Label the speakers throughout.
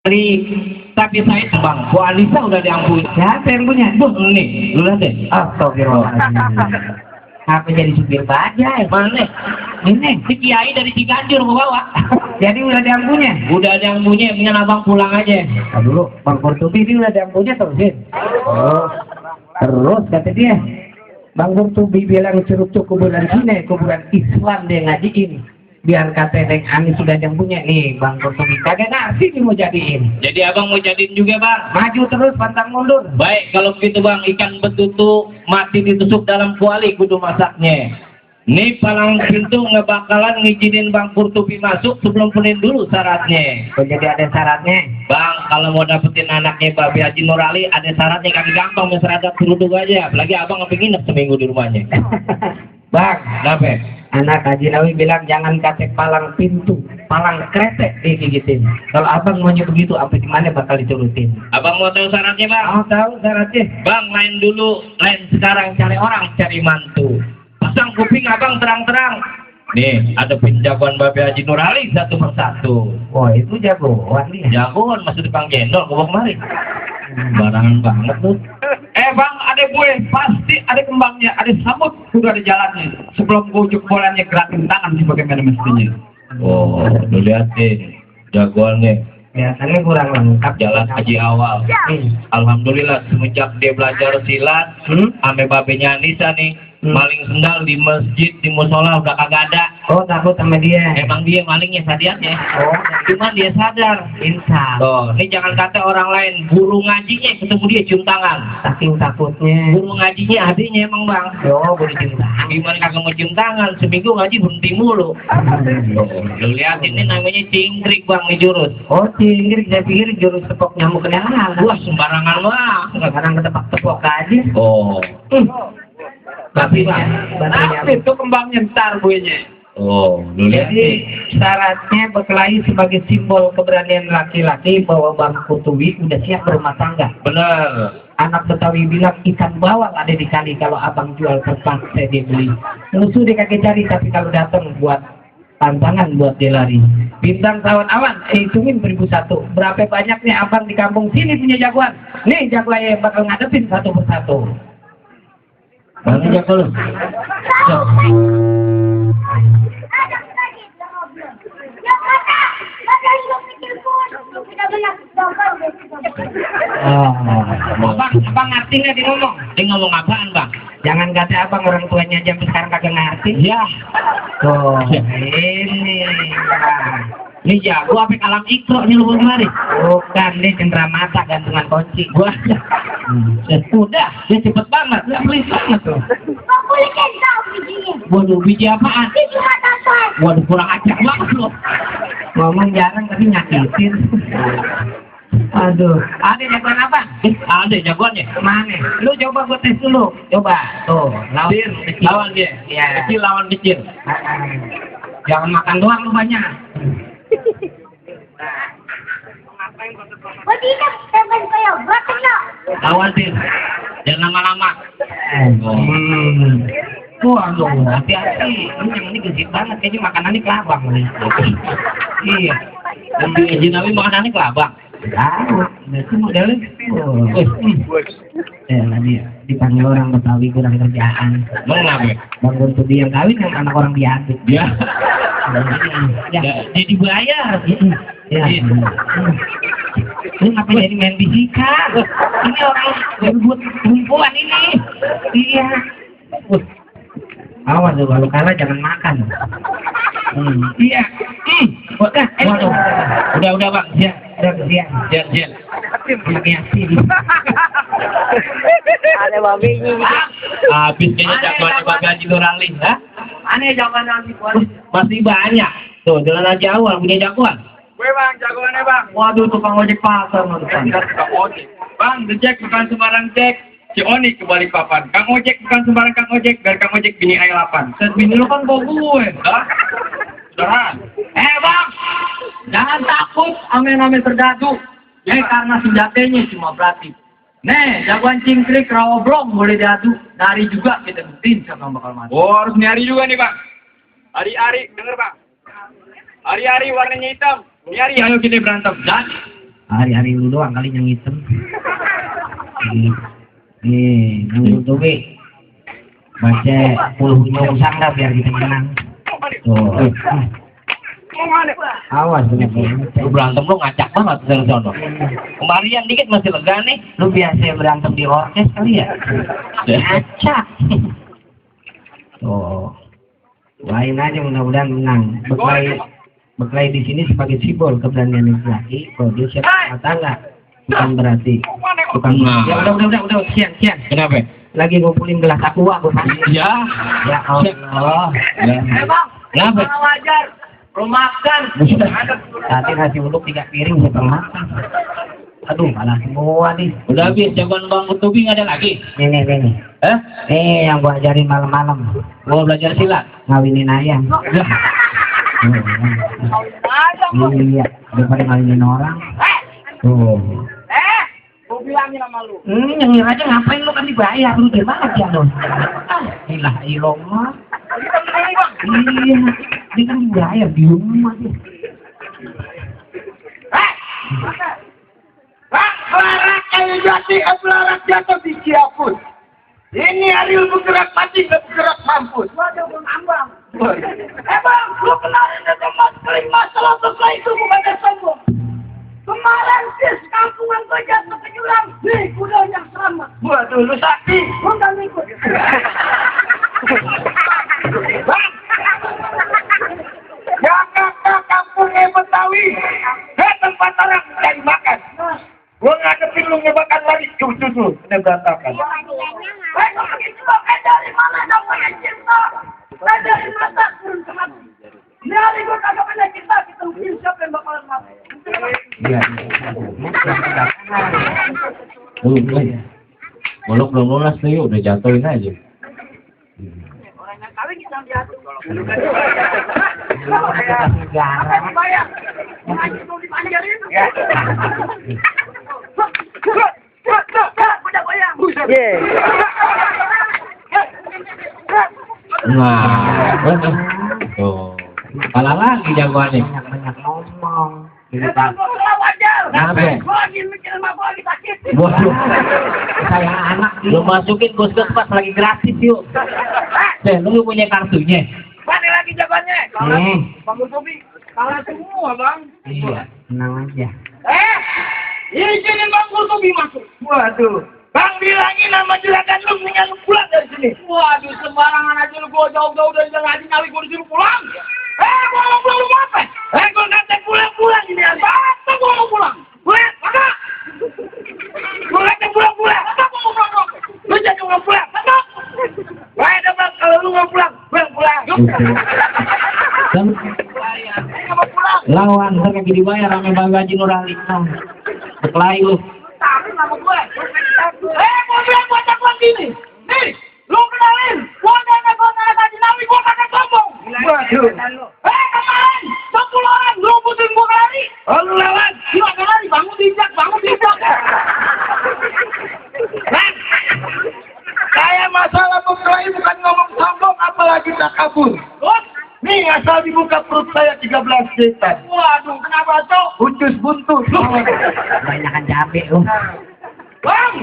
Speaker 1: Tapi saya itu bang, Bu Alisa udah diampuni.
Speaker 2: Siapa yang punya?
Speaker 1: Duh, nih, lu lihat deh.
Speaker 2: Astagfirullahaladzim. Apa jadi supir bajai?
Speaker 1: Mana?
Speaker 2: Ini
Speaker 1: Si Kiai dari Ciganjur mau bawa.
Speaker 2: jadi udah diampunya?
Speaker 1: Udah ada yang punya, mendingan abang pulang aja.
Speaker 2: Nah, dulu Bang Kurtubi ini udah diampunya terusin. Oh, terus kata dia, Bang Kurtubi bilang curug kuburan sini, kuburan Islam dia ngajiin. Biar kata Neng Ani sudah diampunya nih, Bang Kurtubi kagak nasi nih mau jadiin.
Speaker 1: Jadi abang mau jadiin juga bang.
Speaker 2: Maju terus pantang mundur.
Speaker 1: Baik, kalau begitu bang, ikan betutu mati ditusuk dalam kuali kudu masaknya. Nih palang pintu ngebakalan ngizinin Bang Kurtubi masuk sebelum penuhin dulu syaratnya.
Speaker 2: Kok jadi ada syaratnya?
Speaker 1: Bang, kalau mau dapetin anaknya Babe Haji Nur Ali, ada syaratnya kaki gampang, masyarakat kerudung aja. Apalagi abang kepingin seminggu di rumahnya.
Speaker 2: Bang,
Speaker 1: Kenapa?
Speaker 2: anak Haji Nawi bilang jangan katek palang pintu, palang kretek digigitin. Kalau abang maunya begitu, apa di mana bakal diturutin?
Speaker 1: Abang mau tahu syaratnya bang?
Speaker 2: Mau tahu syaratnya?
Speaker 1: Bang, lain dulu, lain sekarang cari orang, cari mantu. Pasang kuping abang terang-terang. Nih, ada penjagoan Babe Haji Nur Ali satu persatu.
Speaker 2: Wah, itu jagoan nih.
Speaker 1: Jagoan masih tukang gendol, gua kemari. Barangan banget tuh.
Speaker 3: Bang, ada gue pasti ada kembangnya, ada sabut, udah ada jalannya. Sebelum gue ujuk bolanya gerakin tangan sih bagaimana mestinya.
Speaker 1: Oh, lu lihat deh, jagoannya
Speaker 2: Biasanya kurang lengkap.
Speaker 1: jalan haji awal. Alhamdulillah semenjak dia belajar silat, ame babenya Anissa nih, maling sendal di masjid, di musola udah kagak ada.
Speaker 2: Oh, takut sama dia.
Speaker 1: Emang dia malingnya sadiatnya.
Speaker 2: Oh,
Speaker 1: Cuman dia sadar.
Speaker 2: insaf.
Speaker 1: Tuh, ini jangan kata orang lain, guru ngajinya ketemu dia cium tangan.
Speaker 2: Saking takutnya.
Speaker 1: Guru ngajinya adiknya emang bang.
Speaker 2: Yo, boleh cinta.
Speaker 1: Gimana kagak mau cium tangan, seminggu ngaji berhenti mulu. Lu lihat ini namanya cingkrik bang, nih jurus.
Speaker 2: Oh, cingkrik, saya pikir jurus tepok nyamuk kena
Speaker 1: Wah sembarangan bang.
Speaker 2: sekarang ketepok-tepok aja.
Speaker 1: Oh,
Speaker 2: Tapi Pak,
Speaker 3: Nah,
Speaker 2: bantunya.
Speaker 3: itu kembangnya ntar gue nya.
Speaker 1: oh, lu lihat
Speaker 2: Jadi
Speaker 1: nih.
Speaker 2: syaratnya berkelahi sebagai simbol keberanian laki-laki bahwa Bang Kurtubi udah siap berumah tangga.
Speaker 1: Bener.
Speaker 2: Anak Betawi bilang ikan bawal ada di kali, kalau abang jual terpaksa dia beli. Musuh dia kagak cari, tapi kalau datang buat tantangan buat dia lari. Bintang tahun awan, hitungin 1001. Berapa banyaknya abang di kampung sini punya jagoan? Nih jagoan yang bakal ngadepin satu persatu.
Speaker 1: Bantu jago lu.
Speaker 2: Abang ngerti nggak dia ngomong?
Speaker 1: Dia ngomong apaan bang?
Speaker 2: Jangan kata abang orang tuanya aja sampai sekarang kagak ngerti.
Speaker 1: Ya,
Speaker 2: Tuh, ini.
Speaker 1: ini jago apa kalam ikro nih lu kemari?
Speaker 2: Bukan, dia cenderamata gantungan kunci.
Speaker 1: Gua udah, dia cepet banget, dia pelis banget tuh. Waduh, biji apaan? Waduh, kurang ajar banget lu.
Speaker 2: Ngomong jarang tapi nyakitin. Aduh, ada jagoan apa?
Speaker 1: Ada jagoannya.
Speaker 2: Mana? Lu coba gua tes dulu. Coba. Tuh, lawan
Speaker 1: Kecil,
Speaker 2: kecil.
Speaker 1: lawan dia.
Speaker 2: Iya.
Speaker 1: Kecil lawan kecil.
Speaker 2: Jangan makan doang lu banyak.
Speaker 1: Lawan dia. Jangan lama-lama.
Speaker 2: Waduh, hati-hati. Ini yang ini gesit banget, kayaknya makanannya kelabang nih. Iya.
Speaker 1: Lebih Jinawi makanannya kelabang.
Speaker 2: Tahu, itu modelnya. Dia dipanggil orang Betawi kurang kerjaan.
Speaker 1: Mengapa?
Speaker 2: Bang Kurtubi yang kawin yang anak orang biasa.
Speaker 1: Dia,
Speaker 2: Ya,
Speaker 1: dia dibayar.
Speaker 2: ya. Ini ngapain jadi main fisika? Ini orang yang buat perempuan ini. Iya. Awas tuh, kalau kalah jangan makan. Iya.
Speaker 1: Waduh. Udah bang.
Speaker 2: Ya, udah kesian.
Speaker 1: Siap.
Speaker 2: Anak yatim.
Speaker 4: Ada babinya nih.
Speaker 1: Habis kayaknya jagoannya Babe Haji Nur Ali, ha?
Speaker 2: Aneh jangan nanti
Speaker 1: Masih banyak. Tuh, jalan aja awal punya jagoan.
Speaker 3: Gue bang, jagoannya bang.
Speaker 2: Waduh, tukang ojek pasar nonton.
Speaker 3: Kita tukang ojek. Bang, dicek bukan sembarang cek. Si Oni ke Balikpapan. Kang Ojek bukan sembarang Kang Ojek. Dari Kang Ojek bini air 8.
Speaker 2: Set bini lu kan bawa gue.
Speaker 3: Hah? Saudara.
Speaker 2: Bang, jangan takut ame-ame tergadu. Karena senjatanya cuma berarti. Nih, jagoan cingkrik rawoblong boleh diadu. Nari juga kita buktiin siapa yang bakal mati.
Speaker 3: Oh, harus nyari juga nih bang. Ari-ari, denger bang. Ari-ari warnanya hitam. Nyari, ayo kita berantem.
Speaker 2: Dan Hari-hari lu doang kali yang hitam. Nih, yang tutupi. Baca puluhnya usang dah biar kita menang. Tuh. Awas
Speaker 1: Lu berantem lu ngacak banget dari sono. Kemarian dikit masih lega nih.
Speaker 2: lu biasa berantem di orkes kali ya? Acak. Tuh. Lain aja mudah-mudahan menang. Berkelahi di sini sebagai simbol keberanian laki-laki. Kalau dia siap kata enggak, bukan berarti bukan. Ya udah siang.
Speaker 1: Kenapa?
Speaker 2: Lagi ngumpulin gelas aqua gua kan.
Speaker 1: Ya.
Speaker 2: Ya Allah.
Speaker 1: Ya.
Speaker 3: Bang,
Speaker 1: Kenapa?
Speaker 3: wajar. Lu makan.
Speaker 2: Tadi nasi uduk 3 piring setengah. Aduh, malah semua nih.
Speaker 1: Udah habis jagoan Bang Kurtubi nggak ada lagi.
Speaker 2: Nih. Yang gua ajarin malam-malam.
Speaker 1: Gua belajar silat.
Speaker 2: Ngawinin ayam. Iya, daripada ngawinin orang. Tuh.
Speaker 3: Gua bilangin sama lu.
Speaker 2: Nyengir aja ngapain lu kan dibayar lu gimana aja lu? Ilah ilomah. Iya, dia kan dibayar di rumah dia.
Speaker 3: Pelarat kayu jati, pelarat jatuh di Ciapus. Ini Ariel bergerak mati, gak bergerak mampus. Waduh, Bang Ambang. Bang, lu kenalin itu mas kering masalah setelah itu bukan sombong. Kemarin sis kampungan gue jatuh ke jurang. Nih, kuda yang selamat. Waduh, lu sakti. Bukan ikut. Bang, Jakarta kampungnya Betawi. Tempat orang cari makan. Gua ngadepin lu ngebakan lagi. Tuh. Ini berantakan. Dari mana namanya cinta? Dari mata turun ke hati. Ini hari gua kagak punya cinta. Kita mungkin siapa yang bakalan mati.
Speaker 2: Iya.
Speaker 1: Belum lunas nih, udah jatuhin aja.
Speaker 3: Orang yang kawin kita jatuh.
Speaker 2: Negara.
Speaker 3: Bayar. Ngaji tuh dipanjarin. Udah goyang.
Speaker 1: Nah, tuh. Kalah lagi jagoannya.
Speaker 2: Banyak ngomong.
Speaker 3: Bang, gua wajar.
Speaker 1: Kenapa?
Speaker 3: Gua lagi mikir sama gua lagi sakit.
Speaker 1: Waduh,
Speaker 2: Saya anak
Speaker 1: lu masukin puskesmas lagi gratis yuk. Lu punya kartunya.
Speaker 3: Mana lagi jawabannya? Bang Kurtubi kalah semua, Bang.
Speaker 2: Iya, tenang aja.
Speaker 3: Izinin Bang Kurtubi masuk. Waduh. Bang bilangin nama juragan lu mendingan lu pulang dari sini. Waduh, sembarangan aja lu, gua jauh-jauh dari jalan haji Nawi gua disuruh pulang. Gua mau pulang lu mau apa? Gua kata pulang ini aja. Apa gua mau pulang? Pulang, apa? Gua kata pulang. Apa gua mau pulang? Lu jadi mau pulang, apa? Wah, ada Bang, kalau lu mau pulang.
Speaker 1: Dan lawan, ntar kagak dibayar sama Bang Haji Nurali. Berkelahi lu.
Speaker 3: Tapi nama gue. Gua bilang gua cakap gini. Nih, lu kenalin. Gua naik haji Nawi, gua kagak sombong. Waduh. Kemarin 10 orang lu putusin gua lari. Oh, lu lawan. Gimana lari? Bangun dijak. Saya masalah berkelahi bukan ngomong sombong, apalagi tak kabur. Nih, asal dibuka perut saya 13 setan. Waduh, kenapa, Cok? Ucus buntu.
Speaker 2: Banyakan cabai lu.
Speaker 3: Bang,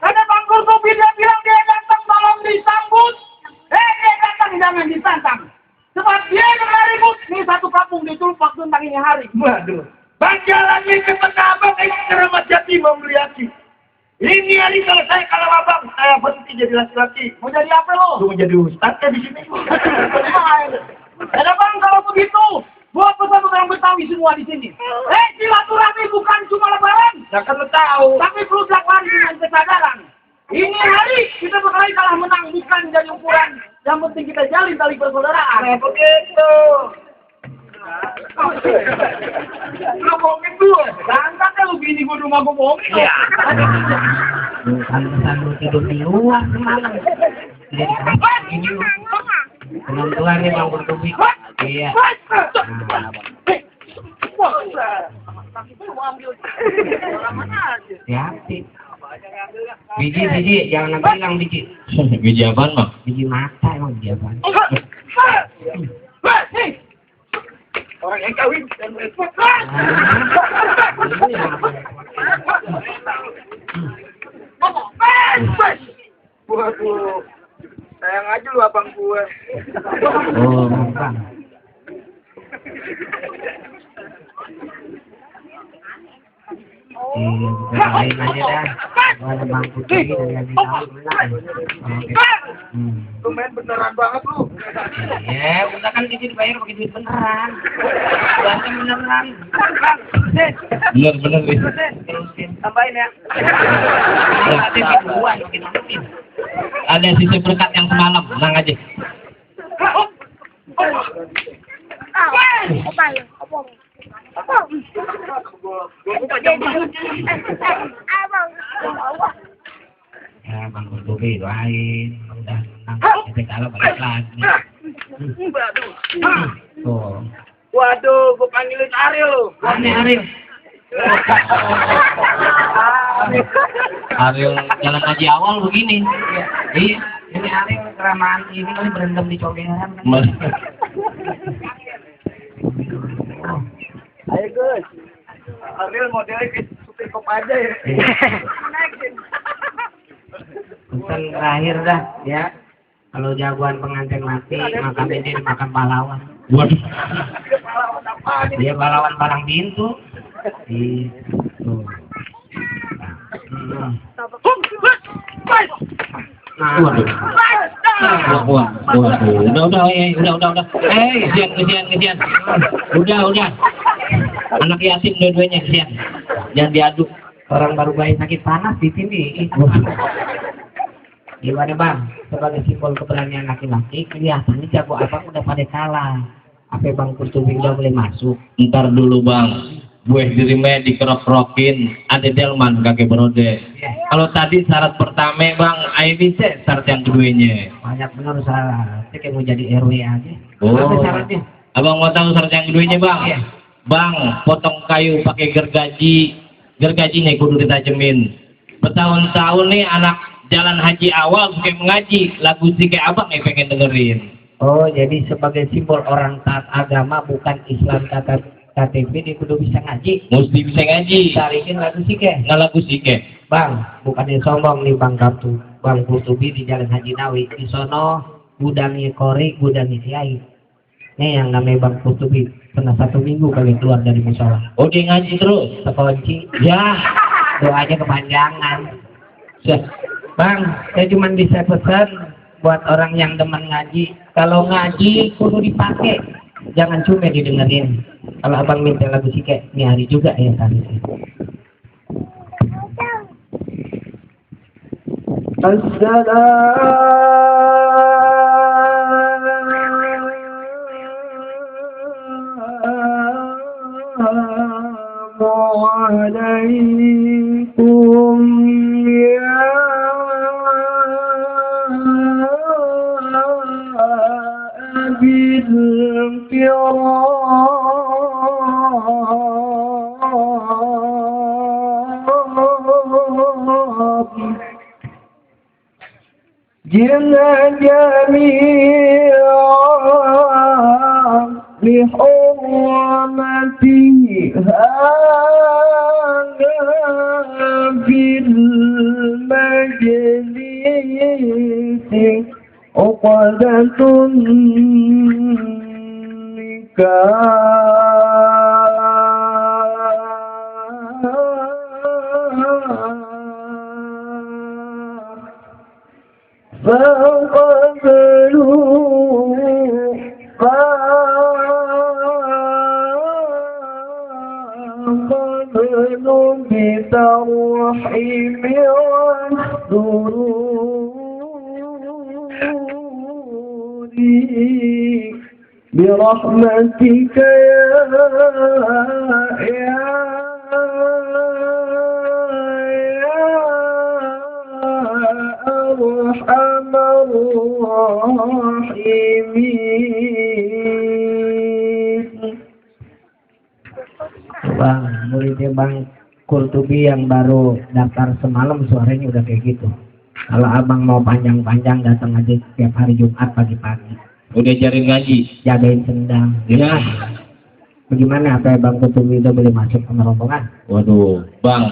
Speaker 3: ada Bang Kurtubi dia bilang dia datang tolong disambut. Dia datang jangan ditantang. Sebab dia kena ribut. Nih satu kampung ditulpak tentang ini hari. Waduh. Bang jalannya ke tengah abang, Keramat Jati membeliaki. Ini hari kalau saya kalau abang, saya berhenti jadi laki-laki. Mau jadi apa lo? Mau jadi ustaz di sini. Ada Bang kalau begitu. Buat pesan orang Betawi semua di sini. Silaturahmi bukan cuma lebaran. Ya kan lo tahu. Tapi perlu dilakukan dengan kesadaran. Ini hari kita berkali kalah menang bukan jadi ukuran. Yang penting kita jalin tali persaudaraan. Nah, begitu. Lu bohongin gue. Sangat ya lu bini gue rumah gue bohongin. Ya.
Speaker 2: Pantesan lu tidur di luar semalam. Ini penentuan nih Bang Kurtubi. Iya. Hati. Biji, jangan nanti hilang biji.
Speaker 1: Biji apaan, Mak?
Speaker 2: Biji mata emang biji apaan.
Speaker 3: orang yang kawin dan respon. Waduh, sayang aja lu abang gue.
Speaker 2: Oh, bang. Kita lain aja dah. Ada bang putih dengan menang.
Speaker 3: Lu main beneran banget lu.
Speaker 2: Ya, udah kan kita dibayar pakai duit beneran. Uangnya beneran.
Speaker 1: Bener-bener nih.
Speaker 2: Terusin.
Speaker 3: Tambahin ya.
Speaker 2: Nanti dibuat makin makin.
Speaker 1: Ada sisi berkat yang semalam, tenang aja.
Speaker 2: Ya, bang Kurtubi doain. Udah menang. Kita kalah balik lagi. Tuh.
Speaker 3: Waduh, gue panggilin Ariel lu.
Speaker 2: Aneh Ariel.
Speaker 1: Ariel jalan haji awal begini.
Speaker 2: Iya, ini Ariel keramaan ini kali berantem di cogeran kan.
Speaker 3: Ayo Gus. Ariel modelnya kayak supir kop aja ya. Naikin.
Speaker 2: Pesan terakhir dah ya. Kalau jagoan pengantin mati, maka dia dimakan pahlawan.
Speaker 1: Waduh.
Speaker 3: Dia pahlawan apaan ini?
Speaker 2: Dia pahlawan palang pintu. Itu. Nah,
Speaker 1: Waduh. Udah. Kesian. Udah. Anak yatim dua-duanya kesian. Jangan diaduk.
Speaker 2: orang baru bayi sakit panas di sini. Gimana bang? Sebagai simbol keberanian laki-laki, kelihatannya jago abang udah pada kalah. Apa bang Kurtubi udah boleh masuk?
Speaker 1: Ntar dulu bang. Gue dirinya dikerok-kerokin, ada delman kakek berode. Kalau tadi syarat pertama bang, ayo bisa syarat yang keduanya.
Speaker 2: Banyak benar syarat. Kayak mau jadi RW aja.
Speaker 1: Oh.
Speaker 2: Apa syaratnya?
Speaker 1: Abang mau tahu syarat yang keduanya bang?
Speaker 2: Iya.
Speaker 1: Bang, potong kayu pakai gergajinya kudu ditajemin. Bertahun-tahun nih anak jalan haji awal kayak mengaji, lagu si kayak abang yang pengen dengerin.
Speaker 2: Oh, jadi sebagai simbol orang taat agama bukan Islam kata KTP dia kudu bisa ngaji.
Speaker 1: Mesti bisa ngaji.
Speaker 2: Tarikin lagu sike.
Speaker 1: Nggak lagu si kayak.
Speaker 2: Bang, bukannya sombong nih Bang Kartu. Bang Kurtubi di Jalan Haji Nawi. Di sono gudangnya Kori, gudangnya Kiai. Nih yang namanya Bang Kurtubi pernah 1 minggu kali keluar dari musola.
Speaker 1: Oh dia ngaji terus.
Speaker 2: Sekunci.
Speaker 1: Ya.
Speaker 2: Doanya kepanjangan.
Speaker 1: Ya.
Speaker 2: Bang, saya cuma bisa pesan buat orang yang demen ngaji. Kalau ngaji kudu dipakai. Jangan cuma didengerin. Kalau abang minta lagu sike, ini hari juga ya tadi.
Speaker 3: Assalamualaikum ya abil kiram جئنا جميعا بحرمته هذا في المجلس عقدة فقبلوا بترحيم والسرور برحمتك يا أرحم الراحمين.
Speaker 2: Bang, muridnya Bang Kurtubi yang baru daftar semalam suaranya udah kayak gitu. Kalau abang mau panjang-panjang datang aja setiap hari Jumat pagi-pagi.
Speaker 1: Udah jaring ngaji.
Speaker 2: Jagain sendang.
Speaker 1: Ya.
Speaker 2: Bagaimana apa Bang Kurtubi itu boleh masuk sama rombongan?
Speaker 1: Waduh, Bang.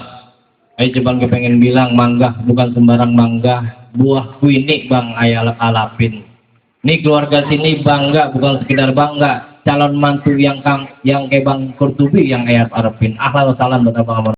Speaker 1: Bang pengen bilang mangga bukan sembarang mangga, buah kuini Bang ayah alapin. Nih keluarga sini bangga bukan sekedar bangga, calon mantu yang kayak Bang Kurtubi yang ayah arepin. Ahlan wa salam buat Abang.